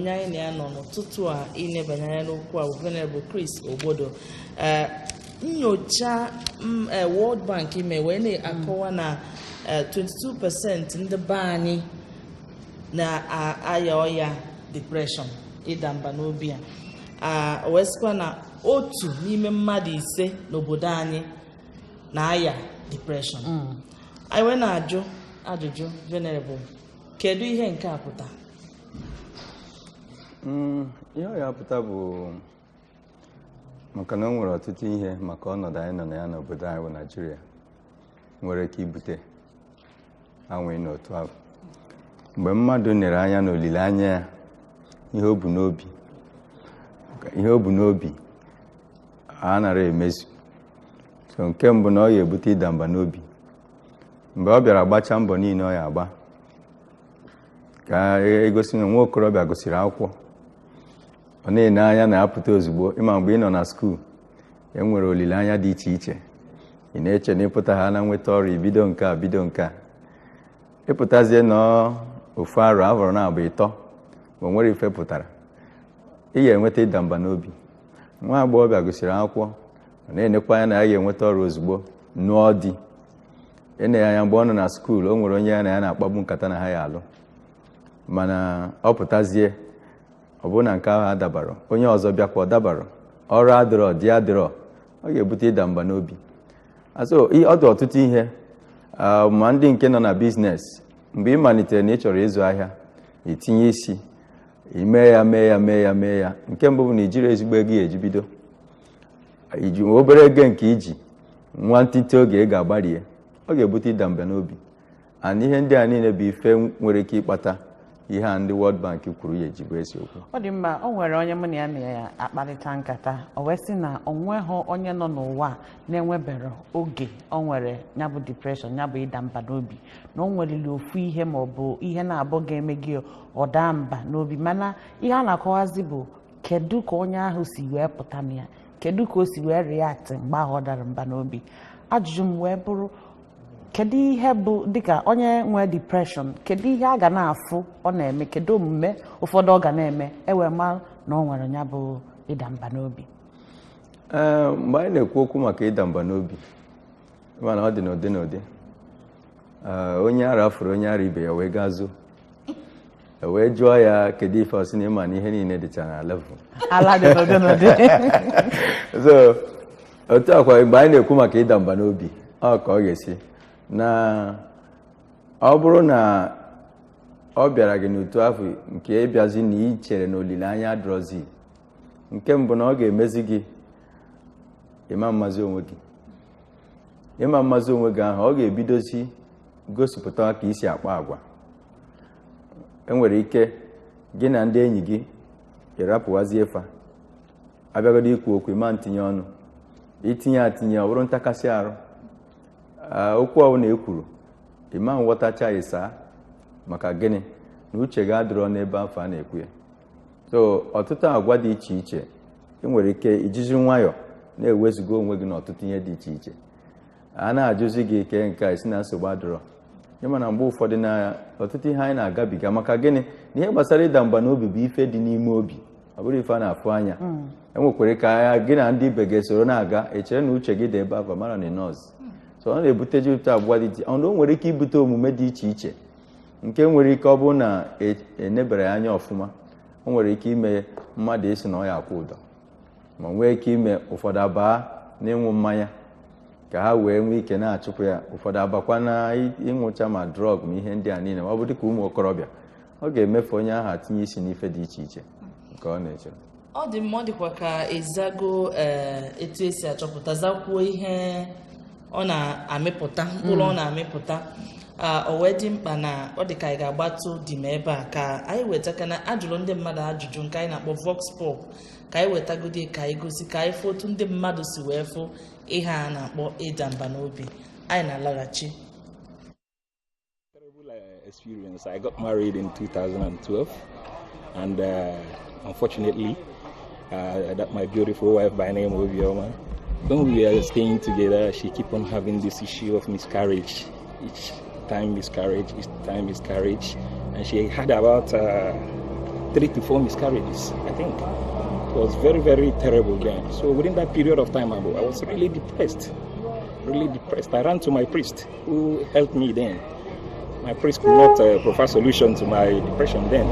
Onye anyị na ya nọ n'ụtụtụ a inebanye anya n'okwu a bụ Venerable Chris Ogbodo. Ee, nyocha World Bank ime wee na-akọwa na 22% ndị be anyị na-aya ọya depression, ịda mba n'obi. A wee sịkwa na otu n'ime mmadụ ise n'obodo anyị na-aya depression. Anyị wee na-ajụ ajụjụ, Venerable, kedu ihe nke a pụta? Ihe ọ ya pụta bụ maka na o nwere ọtụtụ ihe maka ọnọdụ anyị nọ na ya n'obodo anyị bụ Naijiria nwere ike ibute anwụ n'otu ahụ. Mgbe mmadụ nere anya na olileanya ya, ihe o bu n'obi, ihe o bu n'obi a nara emezu. So nke mbụ na ọ ya ebute ịda mba n'obi. Mgbe ọ bịara gbachaa mbọ niile ọ ya agba ka egosi na nwa okorobịa gụsịrị akwụkwọ, ọ na-ene anya na-apụta ozugbo. Ịma mgbe ị nọ na school, e nwere olileanya dị iche iche. Ị na-eche na ịpụta ha na nweta ọrụ, ibido nke a, bido nke a, ịpụtazie nọọ ofu arọ, afọrọ na abụ ịtọ, ma o nwere ife pụtara, ị ga-enweta ịda mba n'obi. Nwa agbọghọbịa gụsịrị akwụkwọ, ọ na-enekwa anya na ya ga-enweta ọrụ ozugbo, nụọ di. Ene anya mgbe ọ nọ na school, o nwere onye ya na ya na-akpagbu nkata na ha ya alụ, mana ọ pụtazie, ọ bụrụ na nke ahụ adabara, onye ọzọ bịakwa ọ dabara, ọrụ adịrọ, di adịrọ, ọ ga-ebute ịda mba n'obi. So ọ dị ọtụtụ ihe. Ma ndị nke nọ na business, mgbe ị malitere na ị chọrọ ịzụ ahịa, itinye isi ime ya, mee ya, mee ya, mee ya, nke mbụ bụ na ijiri ezigbo ego ya eji bido, iji obere ego nke iji nwantịntị oge ị ga-agbarie, ọ ga-ebute ịda mba n'obi. And ihe ndị a niile bụ ife nwere ike ịkpata ihe a ndị World Bank kwuru ya eji bụ eziokwu. Ọ dị mma. O nwere onye mụ na ya na-akparịta nkata, o wee sị na o nweghị onye nọ n'ụwa a na-enwebero oge o nwere ya bụ depression, ya bụ ịda mba n'obi, na o nwereli ofu ihe ma ọ bụ ihe na-abụ ga-eme gị ọ daa mba n'obi. Mana ihe a na-akọwazi bụ kedu ka onye ahụ si wee pụta na ya, kedu ka o si wee react mgbe ahụ ọ dara mba n'obi. Ajụjụ m wee bụrụ, kedu ihe bụ dịka onye nwee depression, kedu ihe a ga na-afụ ọ na-eme, kedu omume ụfọdụ ọ ga na-eme ewe ma na ọ nwere ya bụ ịda mba n'obi? Ee, mgbe anyị na-ekwu okwu maka ịda mba n'obi, mana ọ dị n'ụdị n'ụdị. Ee, onye ara fụrụ onye ara ibe ya wee gaa zoo, e wee jụọ ya kedu ife, ọ sị na ịma na ihe niile dịcha na level. Ala dị n'ụdị n'ụdị. So otu akwa, mgbe anyị na-ekwu maka ịda mba n'obi, ọ ka ọ ga-esi na ọ bụrụ na ọ bịara gị n'otu afọ nke ịbịazi na ị chere na olileanya adịrọzi, nke mbụ na ọ ga-emezi gị ịma mmazi onwe gị. Ịma mmazi onwe gị ahụ, ọ ga-ebidozi gosipụta ka isi akpa agwa. Enwere ike gị na ndị enyi gị ịrapụwazie fa, abịagodo ikwu okwu, ịma ntinye ọnụ, itinye atinye, ọ bụrụ ntakasị arụ. Okwu ọbụla e kwuru, ịma nghọtacha ịsaa. Maka gịnị? Na uche gị adịrọ n'ebe afọ a na-ekwu ya. So ọtụtụ agwa dị iche iche, ị nwere ike ijizi nwayọ na-ewezuga onwe gị n'ọtụtụ ihe dị iche iche. A na-ajụzi gị ike nke a, isi na nsogbu adịrọ. Ịma na mgbe ụfọdụ na ọtụtụ ihe anyị na-agabiga. Maka gịnị? Na ihe gbasara ịda mba n'obi bụ ife dị n'ime obi, ọ bụrụ ife a na-afụ anya. Enwekwara ka anya gị na ndị ibe ga-esoro na-aga, echere na uche gị dị ebe ahụ, mara na nọọsụ. So ọ na-ebuteji ụtọ agwa dị iche ọnụ. O nwere ike ibute omume dị iche iche nke nwere ike ọ bụrụ na enebere ya anya ọfụma, o nwere ike ime mmadụ isi na ọ ya akwụ ụdọ, ma nwee ike ime ụfọdụ abaa n'ịṅụ mmanya ka ha wee nwee ike na-achụpụ ya, ụfọdụ abakwa na ịṅụcha ma drug ma ihe ndị a niile. Ma ọ bụ dịka ụmụ okorobịa, ọ ga-emefu onye ahụ atinye isi n'ife dị iche iche nke ọ na-eche. Ọ dị mma. Ọ dịkwa ka ịzago, ee, etu esi achọpụta, zakwuo ihe ọ na-amịpụta, mkpụrụ ọ na-amịpụta. O wee dị mkpa na ọ dị ka anyị ga-agbatụ dị m ebe a ka anyị weta na ajụrụ ndị mmadụ ajụjụ nke anyị na-akpọ vox pop, ka anyị wetagodi, ka anyị gosi, ka anyị fụ otu ndị mmadụ si wee fụ ihe a na-akpọ ịda mba n'obi. Anyị na-alaghachi. Terrible experience. I got married in 2012, and unfortunately, that my beautiful wife by name Obioma, when we were staying together, she keep on having this issue of miscarriage. Each time miscarriage, each time miscarriage, and she had about 3 to 4 miscarriages, I think. It was very, very terrible then. So within that period of time, I was really depressed. Really depressed. I ran to my priest, who helped me then. My priest could not provide solution to my depression then.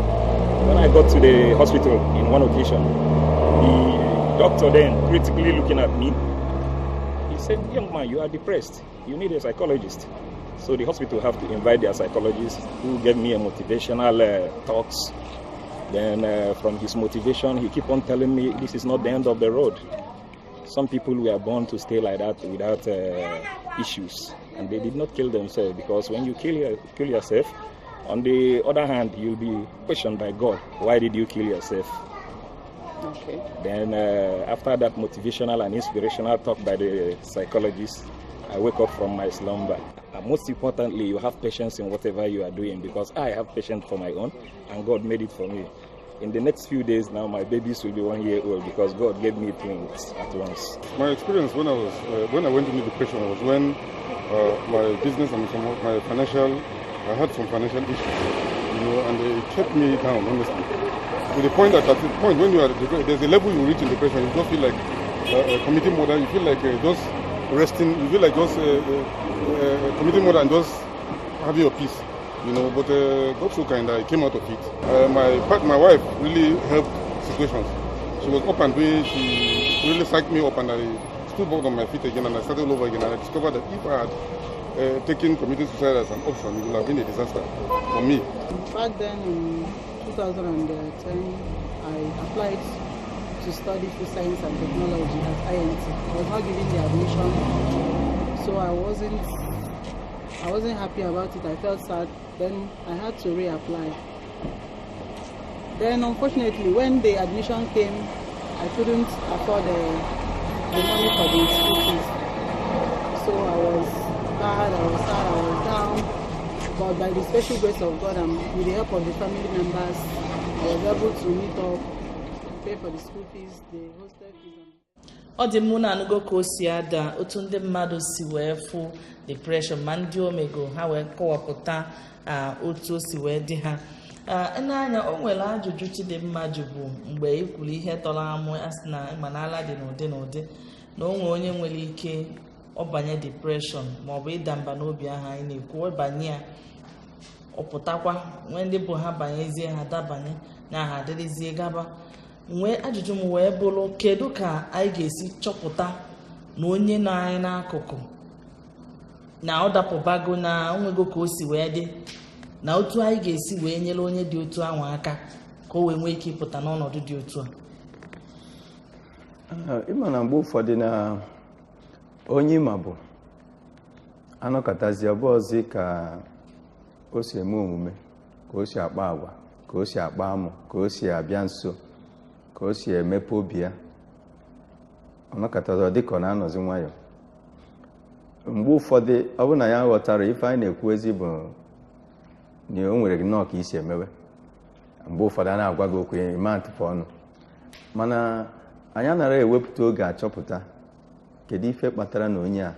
When I got to the hospital in one occasion, the doctor then, critically looking at me, he said, "Young man, you are depressed. You need a psychologist." So the hospital have to invite their psychologist, who gave me a motivational talks. Then from his motivation, he keep on telling me, this is not the end of the road. Some people were born to stay like that without issues, and they did not kill themselves, because when you kill yourself, on the other hand, you'll be questioned by God. Why did you kill yourself? Okay. Then after that motivational and inspirational talk by the psychologist, I wake up from my slumber. And most importantly, you have patience in whatever you are doing, because I have patience for my own, and God made it for me. In the next few days now, my babies will be 1 year old, because God gave me twins at once. My experience when I went into depression was when my business and some of my financial, I had some financial issues, you know, and it kept me down, honestly. To the point that at the point when you are, there's a level you reach in depression, you just feel like committing murder, you feel like just resting, you feel like just committing murder and just having your peace, you know. But God so kind, I came out of it. My wife really helped situations. She was up and doing, she really psyched me up, and I stood back on my feet again, and I started all over again, and I discovered that if I had taken committing suicide as an option, it would have been a disaster for me. Back then in 2010, I applied to study food science and technology at INT. I was not given the admission, so I wasn't happy about it. I felt sad. Then I had to reapply. Then unfortunately, when the admission came, I couldn't afford the money for the school fees. So I was bad, I was sad, I was down. But by the special grace of God and with the help of the family members, I was able to meet up, pay for the school fees, the hostel fees. Ọ dị mụ na anụgo ka o si ada otu ndị mmadụ si wee fụ depression ma ndị omego ha wee kọwapụta otu o si wee dị ha n'anya. O nwere ajụjụ Chidimma jụbụ mgbe e kwuru ihe tọrọ amụ, asị na mana ala dị n'ụdị n'ụdị na o nwere onye nwere ike ọbanye depression maọbụ ịda mba n'obi ahụ anyị na-ekwu, ọbanye ya ọpụtakwa, nwee ndị bụ ha banyezie ha dabanye na ha adịrịzie gaba. Nwee ajụjụ m wee bụrụ, kedu ka anyị ga-esi chọpụta na onye nọ anyị n'akụkụ na ọ dapụbago na onwego ka o si wee dị, na otu anyị ga-esi wee nyere onye dị otu ahụ aka ka o wee nwee ike ịpụta n'ọnọdụ dị otu a? Ịma na mgbe ụfọdụ na onye ịma bụ anọkọtazi ọbụọzi ka o si eme omume, ka o si akpa agwa, ka o si akpa amụ, ka o si abịa nso, ka o si emepe obi ya, ọ nọkọtazi ọ dịka ọ na-anọzi nwayọọ. Mgbe ụfọdụ ọ bụrụ na ya ghọtara ife anyị na-ekwu ezi bụ na o nwere nnọọ ka isi emewe, mgbe ụfọdụ a na-agwa gị okwu ịma ntụpụ ọnụ, mana anyị anara ewepụta oge achọpụta kedu ife kpatara na onye a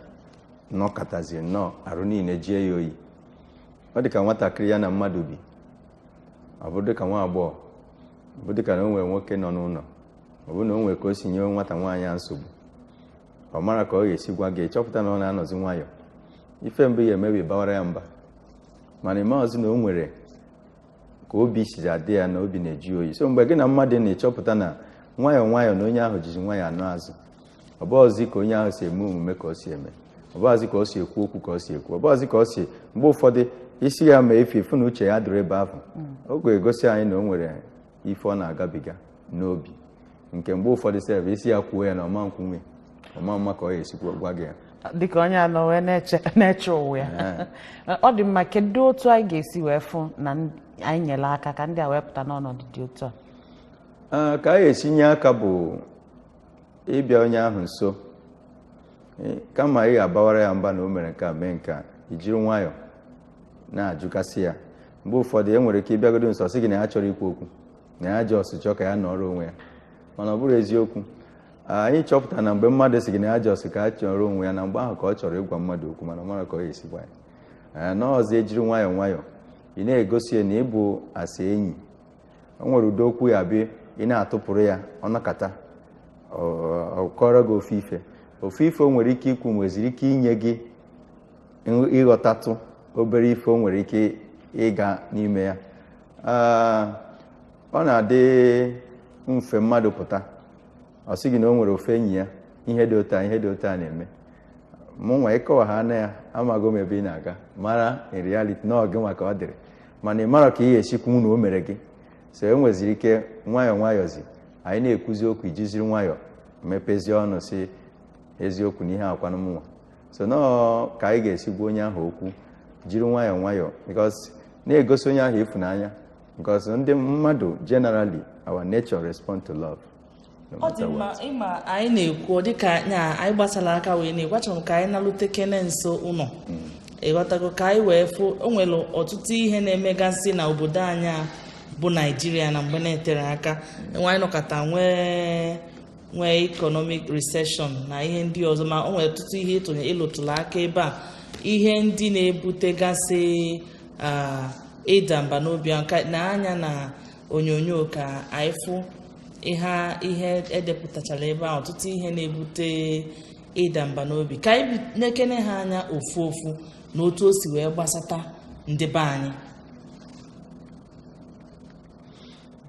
nọkọtazi nnọọ arụ niile jie ya oyi. Ọ dịka nwatakịrị ya na mmadụ bi, ọ bụrụ dịka nwa agbọghọ, ọ bụ dịka na o nwere nwoke nọ n'ụlọ, ọ bụrụ na o nwere ka o si nye nwata nwaanyị a nsogbu, ọ mara ka ọ ga-esi gwa gị, chọpụta na ọ na-anọzi nwayọọ. Ife mbụ ya emebi bawara ya mba, mana ime ọzọ na o nwere ka obi siri adị ya na obi na-eju oyi. So mgbe gị na mmadụ na-echọpụta na nwayọọ nwayọọ na onye ahụ jizi nwayọọ anụ azụ, ọ bụghịzi ka onye ahụ si eme omume ka ọ si eme, ọ bụghịzi ka ọ si ekwu okwu ka ọ si ekwu, ọ bụghịzi ka ọ si mgbe ụfọdụ isi ya ma efe efu na uche ya dịrị ebe ahụ, ọ ga-egosi anyị na o nwere ife ọ na-agabiga n'obi, nke mgbe ụfọdụ sef isi ya kwuo ya na ọma nkwunwe ọma mma ka ọ ga-esikwa gwa gị ya. Dịka onye anọ wee na-eche ụwa ya. Ọ dị mma. Kedu otu anyị ga-esi wee fụ na anyị nyere aka ka ndị a wee pụta n'ọnọdụ dị otu a? Ka anyị esi nye aka bụ ịbịa onye ahụ nso, kama ị ga-abawara ya mba na o mere nke a mee nke a, ijiri nwayọọ na-ajụkasị ya. Mgbe ụfọdụ e nwere ike ịbịagodo nso sị gị na ya chọrọ ikwu okwu, na ya ji ọsụ chọọ ka ya nọrọ onwe ya, mana ọ bụrụ eziokwu. Anyị chọpụtara na mgbe mmadụ sị gị na ya ji ọsụ ka ya chọrọ onwe ya, na mgbe ahụ ka ọ chọrọ ịgwa mmadụ okwu, mana ọ mara ka ọ ga-esi gwa ya. N'ọzọ ejiri nwayọọ nwayọọ ị na-egosi ya na ịbụ asị enyi. O nwere ụdị okwu ya bịa ị na-atụpụrụ ya, ọ nakata ọ kọrọ gị ofe ife ofe ife. O nwere ike ikwu, nweziri ike inye gị ịghọtatụ obere ife o nwere ike ịga n'ime ya. Ọ na-adị mfe mmadụ pụta, ọ sị gị na o nwere ofe enyi ya, ihe dị otu a, ihe dị otu a na-eme. Mụ nwa ịkọwa ha na ya amaghị m ebe ị na-aga, mara in reality na ọ gị maka ọ dịrị, mana ị mara ka ị ga-esikwu na o mere gị. So e nweziri ike nwayọọ nwayọọzi anyị na-ekwuzi okwu, ijiziri nwayọọ mepezie ọnụ si eziokwu na ihe akwanụ mụnwa. So nọọ ka anyị ga-esi gwa onye ahụ okwu jiri nwayọọ nwayọọ, because na-egosi onye ahụ ịfụnanya, because ndị mmadụ generally, our nature respond to love no Ọ dị matter mma. what. Ịma anyị na-ekwu, dịka nya anyị gbasara aka wee na-ekwu, achọrọ m ka anyị nalute kene nso ụlọ, ịghọtago, ka anyị wee fụ o nwere ọtụtụ ihe na-emegasị na obodo anyị a bụ Naijiria na mgbe na-etere aka. Enwe anyị nọkọta nwee economic recession na ihe ndị ọzọ, ma o nwere ọtụtụ ihe ịtụnye ịlụtụrụ aka ebe a, ihe ndị na-ebutegasị ịda mba n'obi aka na anya na onyonyo ka anyị fụ ihe edepụtachara ebe a, ọtụtụ ihe na-ebute ịda mba n'obi, ka anyị na-ekene ha anya ofu ofu na otu o si wee gbasata ndị be anyị.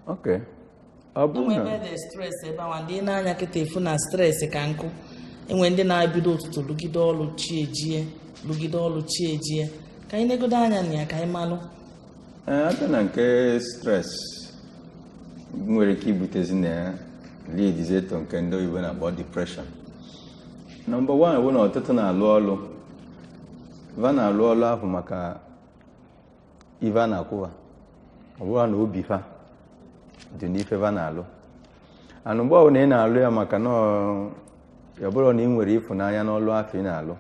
Okay, ọ bụrụ Enwe na ebe dị stress ebe ahụ, ndị na-anya kịta efu na stress ka nkụ. Enwe ndị na-ebido ụtụtụ lụgide ọlụ chi ejie, lụgide ọlụ chi ejie. Ka anyị negodo anya na ya ka anyị malụ. Ee, abịa na nke stress nwere ike ibutezi na ya leads to nke ndị oyibo na-akpọ depression. Number one bụ na ọtụtụ na-alụ ọlụ, va na-alụ ọlụ ahụ maka ife a na-akwụwa, ọ bụrụ na obi fa dị n'ife va na-alụ. And mgbe ọbụla ị na-alụ ya maka na ọ bụrụ na ị nwere ịfụnanya n'ọlụ afọ ị na-alụ,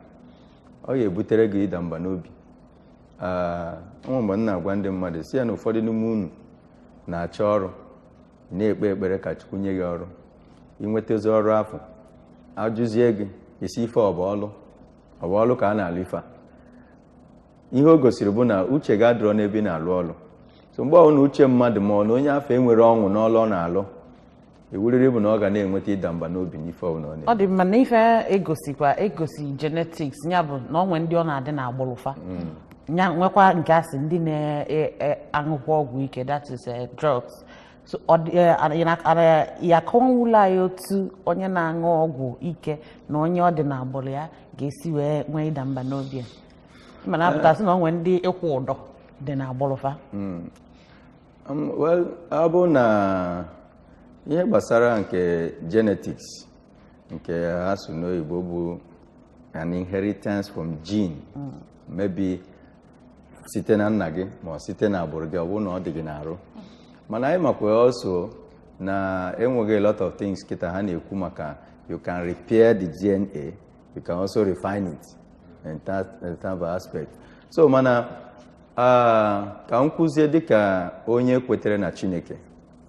ọ ga-ebutere gị ịda mba n'obi. Nwa mgbe m na-agwa ndị mmadụ si ya na ụfọdụ n'ime unu na-achọ ọrụ, na-ekpe ekpere ka Chukwu nye gị ọrụ, inwetazi ọrụ afọ, ajụzie gị isi ife ọ bụ ọlụ, ọ bụ ọlụ ka a na-alụ ife a. Ihe o gosiri bụ na uche ga adịrọ n'ebe ị na-alụ ọlụ. So mgbe ọbụla uche mmadụ ma ọ na onye afọ enwere ọṅụ n'ọlụ ọ na-alụ, ewuriri bụ na ọ ga na-enweta ịda mba n'obi n'ife ọbụla ọ na-eme. Ọ dị mma na ife egosikwa egosi genetics ya bụ na onwe ndị ọ na-adị n'agbụrụ fa ya, nwekwa nke asị ndị na-aṅụkwa ọgwụ ike, that is drugs. So ọ dị ya akọwula anyị otu onye na-aṅụ ọgwụ ike na onye ọ dị n'agbụrụ ya ga-esi wee nwee ịda mba n'obi a, mana apụtasị na onwe ndị ịkwụ ụdọ dị n'agbụrụ fa. Well, ọ bụ na ihe gbasara nke genetics, nke ha so n'oyibo bụ an inheritance from gene, maybe site na nna gị ma ọ site na agbụrụ gị, ọ bụrụ na ọ dị gị n'arụ. Mana anyị makwa also na enweghị a lot of things kịta ha na-ekwu maka you can repair the DNA, you can also refine it in that of aspect. So mana ka m kwuzie dịka onye kwetere na Chineke,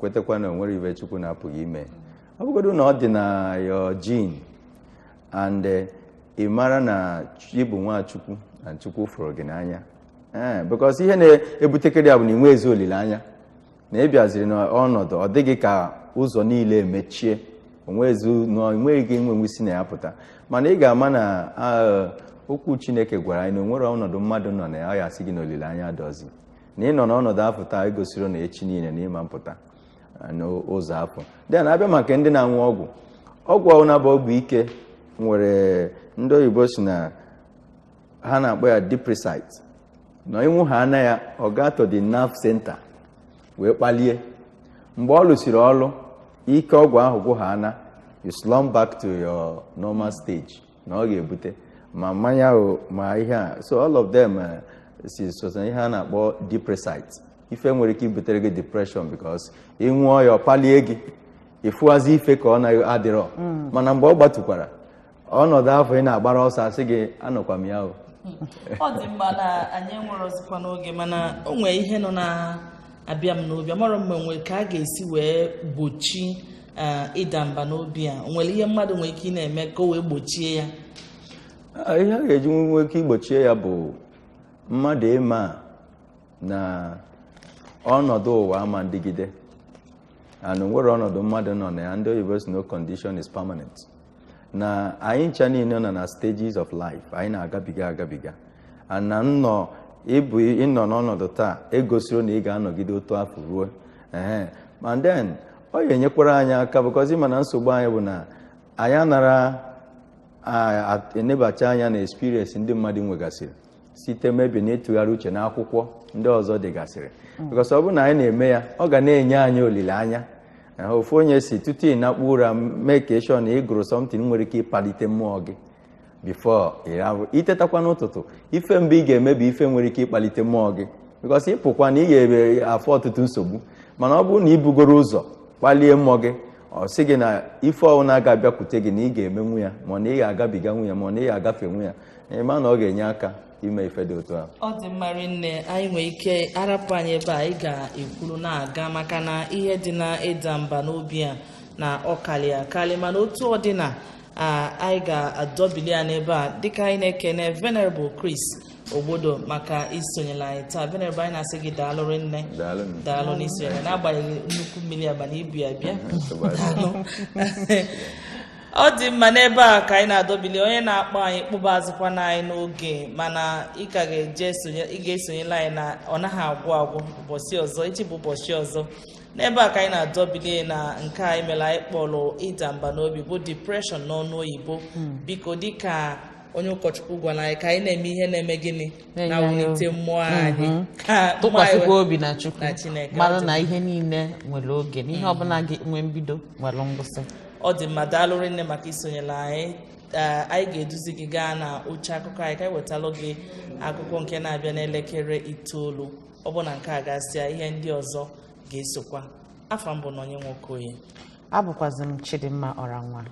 kwetekwa na onwere ibe Chukwu na-apụghị ime, ọ bụgodu na ọ dị na your gene and ị mara na ị bụ nwa Chukwu na Chukwu fụrụ gị n'anya, ee, because ihe na-ebutekarị ya bụ na ị nwee ezi olileanya na ị bịaziri n'ọnọdụ ọ dịghị ka ụzọ niile emechie, onwezi na enweghị ike inwe isi na ya pụta. Mana ị ga-ama na okwu Chineke gwara anyị na onwere ọnọdụ mmadụ nọ na ya, ọ ya asị gị na olileanya dozi na ị nọ n'ọnọdụ afọ taa egosiro na echi niile na ịma mpụta n'ụzọ afọ dị. Na-abịa maka ndị na-aṅụ ọgwụ, ọgwụ ọbụla bụ ọgwụ ike nwere ndị oyibo si na ha na-akpọ ya depressite, na ịnwụ ha anya ya, ọ gaa to the nerve center wee kpalie. Mgbe ọ lụsiri ọlụ ike, ọgwụ ahụ gwụ ha ana, you slump back to your normal stage. Na ọ ga-ebute ma mmanya o ma ihe a. So all of them si so na ihe a na-akpọ depressite, ife nwere ike ibutere gị depression, because ị ṅụọ ya, ọ palie gị, ịfụwazi ife ka ọ na-adịrọ. Mana mgbe ọ gbatukwara ọnọdụ afọ ị na-agbara ọsọ, asị gị anọkwa m ya o. Ọ dị mma na anyị enwerozikwa n'oge, mana o nwee ihe nọ na-abịa m n'obi. Amarọ m ma nwere ka a ga-esi wee gbochi ịda mba n'obi a. O nwere ihe mmadụ nwere ike ị na-eme ka o wee gbochie ya? Ihe a ga-eji nwee ike igbochie ya bụ mmadụ ịma na ọnọdụ ụwa ama ndịgide. And nwere ọnọdụ mmadụ nọ na ya, ndị oyibo si no condition is permanent, na anyị ncha niile nọ na stages of life anyị na-agabiga agabiga. And na nnọ ịbụ ịnọ n'ọnọdụ taa egosiro na ị ga-anọgide otu afọ ruo ehe. And then ọ ga-enyekwara anyị aka, because ịma na nsogbu anyị bụ na anyị anara enebacha anya na experience ndị mmadụ nwegasịrị site mebi na ịtụgharị uche n'akwụkwọ ndị ọzọ dịgasịrị, because ọ bụrụ na anyị na-eme ya, ọ ga na-enye anyị olileanya. Ofu onye si tutu ị nakpu ụra, mee ka ịchọ na ị gụrụ something nwere ike ịkpalite mmụọ gị before ị itetakwa n'ụtụtụ. Ife mbụ ị ga-eme bụ ife nwere ike ịkpalite mmụọ gị, because ịpụkwa na ị ga-ebe afọ ọtụtụ nsogbu. Mana ọ bụrụ na ị bugoro ụzọ kpalie mmụọ gị, ọ sị gị na ife ọwụna ga-abịakwute gị na ị ga-emenwu ya, ma na ị ga-agabiga nwu ya, ma na ị ga-agafe ya, ịma na ọ ga-enye aka ime ife dị otu ahụ. Ọ dị mma rinne. Anyị nwere ike arapụ anyị ebe a, anyị ga-ekwuru na-aga, maka na ihe dị na ịda mba n'obi a na ọkali akali. Mana otu ọ dị na anyị ga-adọbili ya n'ebe a, dịka anyị na-ekene Venerable Chris Ogbodo maka isonyere anyị taa. Venerable, anyị na-asị gị daalụ rinne. Daalụ. Daalụ n'isonyere, n'agbanyeghị nnukwu mmiri abalị ibu ya bịa. Daalụ. Ọ dị mma. N'ebe a ka anyị na-adọbili. Onye na-akpọ anyị kpụba azụkwana anyị n'oge, mana ị ka ga-eje sonye, ị ga-esonyela anyị na ọ naghị agwụ agwụ ụbọchị ọzọ. Echi bụ ụbọchị ọzọ. N'ebe a ka anyị na-adọbili na nke anyị mere anyị kpọrọ ịda mba n'obi, bụ depression n'ọnụ oyibo. Biko, dịka onye ụkọchukwu gwara anyị, ka anyị na-eme ihe na-eme gịnị? Na-enye na-awulite mmụọ anyị, ka mmụọ anyị tụkwasịkwa obi na Chukwu, na Chineke. Mara na ihe niile nwere oge, na ihe ọbụla gị nwee mbido nwere ngwụsị. Ọ dị mma. Daalụ rinne maka isonyere anyị. Anyị ga-eduzi gị gaa na oche akụkọ anyị ka anyị wetalụ gị akụkọ nke na-abịa n'elekere 9. Ọ bụ na nke a gasịa, ihe ndị ọzọ ga-esokwa. Afọ mbụ na onye nwoke oye. Abụkwazị m Chidimma Ọranwa.